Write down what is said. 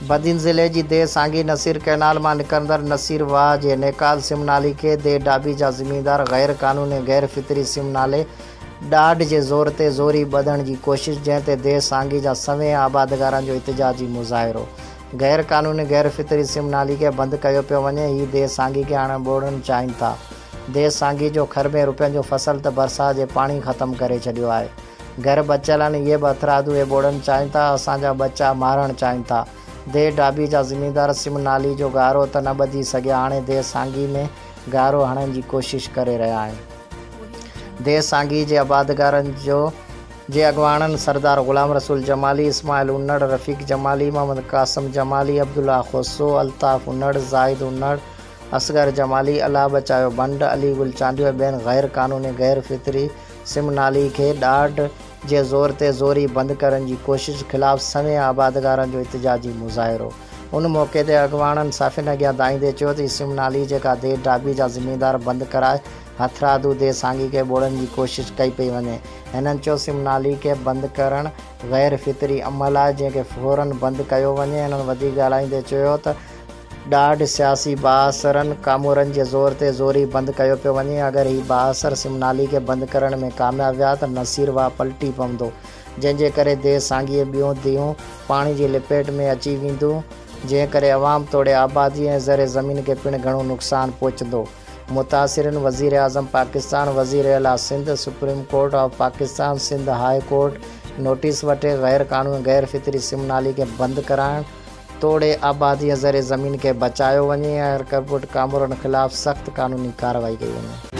بدين ضلعي جي ديهه سانگي نصير ڪئنال مان نڪرندڙ نصير واهه جي نيڪال سم نالي کي ديهه ڊاٻي جا زميندار غير قانوني غير فطري سم نالي ڏاڍ جي زور تي زوري ٻڌڻ جي ڪوشش جنهن تي ديهه سانگي جا سوين آبادگارن جو احتجاجي مظاهرو غير قانوني غير فطري سم نالي کي بند ڪيو پيو وڃي هي ديهه سانگي کي هاڻي ٻوڙڻ چاهين ٿا ديهه سانگي جو کربين روپين جو فصل ته برسات جي پاڻي ختم ڪري ڇڏيو آهي. گهر بچيل آهن اهي به هٿرادو اهي ٻوڙڻ چاهين ٿا اسان جا ٻچا مارڻ چاهين ٿا. ديهه ڊاٻي جا زميندار سم نالي جو گارو ته نه ٻڌي سگهيا هاڻي ديهه سانگي ۾ گارو هڻڻ جي ڪوشش ڪري رهيا آهن. ديهه سانگي جي آبادگارن جو جي اڳواڻن سردار غلام رسول جمالي، اسماعيل انڙ، رفيق جمالي، محمد قاسم جمالي، عبدالله کوسو، الطاف انڙ، زاهد انڙ، اصغر جمالي، الله بچايو ڀنڊ، علي گل چانڊيو ۽ ٻين غير قانوني غير فطري سم نالي کي ڏاڍ جي زور تي زوري بند ڪرڻ جي ڪوشش خلاف سوين آبادگارن جو احتجاجي مظاهرو ان موقعي تي اڳواڻن صحافين اڳيان دانهيندي چيو ته هي سم نالي جيڪا ديهه ڊاٻي جا زميندار بند ڪرائي هٿرادو ديهه سانگي کي ٻوڙڻ جي ڪوشش ڪئي پئي وڃي هنن چيو سم نالي کي بند ڪرڻ غير فطري عمل آهي جنهن کي فورن بند ڪيو وڃي هنن وڌيڪ ڳالهائيندي چيو ته ڏاڍ سياسي بااثرن ڪامورن جي زور تي زوري بند ڪيو پيو وڃي، اگر هي بااثر سم نالي کي بند ڪرڻ ۾ ڪامياب ويا ته نصير واهه پلٽي پوندو، جنهن جي ڪري ديهه سانگي ۽ ٻيون ديهون پاڻي جي لپيٽ ۾ اچي وينديون، جنهن ڪري عوام توڙي آبادي ۽ زرعي زمين کي پڻ گهڻو نقصان پهچندو. متاثرين وزيراعظم پاڪستان، وزيراعليٰ Sindh, supreme court of Pakistan, Sindh high court notice وٺي غير قانوني غير فطري سم نالي کي بند ڪرائڻ، توڙي آبادي ۽ زرعي زمين کي بچايو وڃي ۽ ڪرپٽ ڪامورن خلاف سخت قانوني ڪارروائي ڪئي وڃي.